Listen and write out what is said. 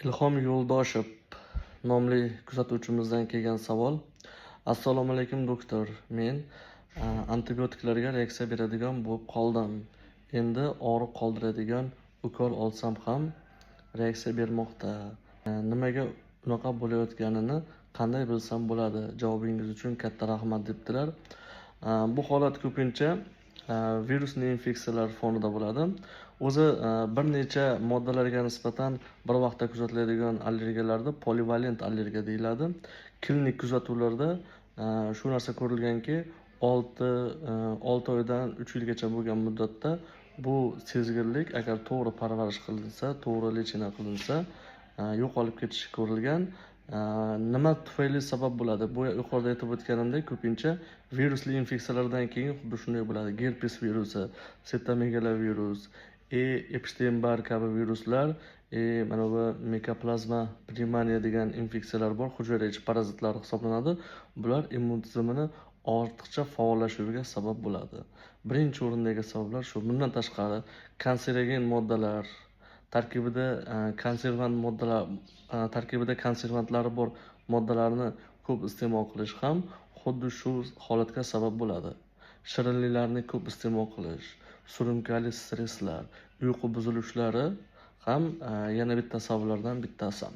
Ilhom Yo'ldoshev nomli kuzatuvchimizdan kelgan savol. Assalomu alaykum, doktor. Men antibiotiklarga reaksiya beradigan bo'lib qoldim. Endi og'riq qoldiradigan ukol olsam ham reaksiya bermoqda. Nimaga unaqa bo'layotganini qanday bilsam bo'ladi? Javobingiz uchun katta rahmat, debdilar. Bu holat ko'pincha virusli infeksiyalar fonida bo'ladi. O'zi bir necha moddalarga nisbatan bir vaqtda kuzatiladigan allergiyalarda polivalent allergiya deyiladi. Klinik kuzatuvlarda shu narsa ko'rilganki, 6 oydan 3 yilgacha bo'lgan muddatda bu sezgirlik, agar to'g'ri parvarish qilinsa, to'g'ri лечение qilinsa, yo'qolib ketishi ko'rilgan. Nima tufayli sabab bo'ladi? Bu yuqorida aytib o'tganimdek, ko'pincha virusli infeksiyalardan keyin xuddi shunday bo'ladi. Gerpes virusi, sitomegalovirus, Epstein-Barr kabi viruslar, mana bu mikoplazma pnevmoniya degan infeksiyalar bor, hujayra ichi parazitlari hisoblanadi. Bular immun tizimini ortiqcha faollashuviga sabab bo'ladi. Birinchi o'rindagi sabablar shu. Bundan tashqari, kanserogen moddalar tarkibida, konservant moddalar tarkibida konservantlari bor moddalarni ko'p iste'mol qilish ham xuddi shu holatga sabab bo'ladi. Shirinliklarni ko'p iste'mol qilish, surunkali stresslar, uyqu buzilishlari ham yana bitta sabablardan bittasi.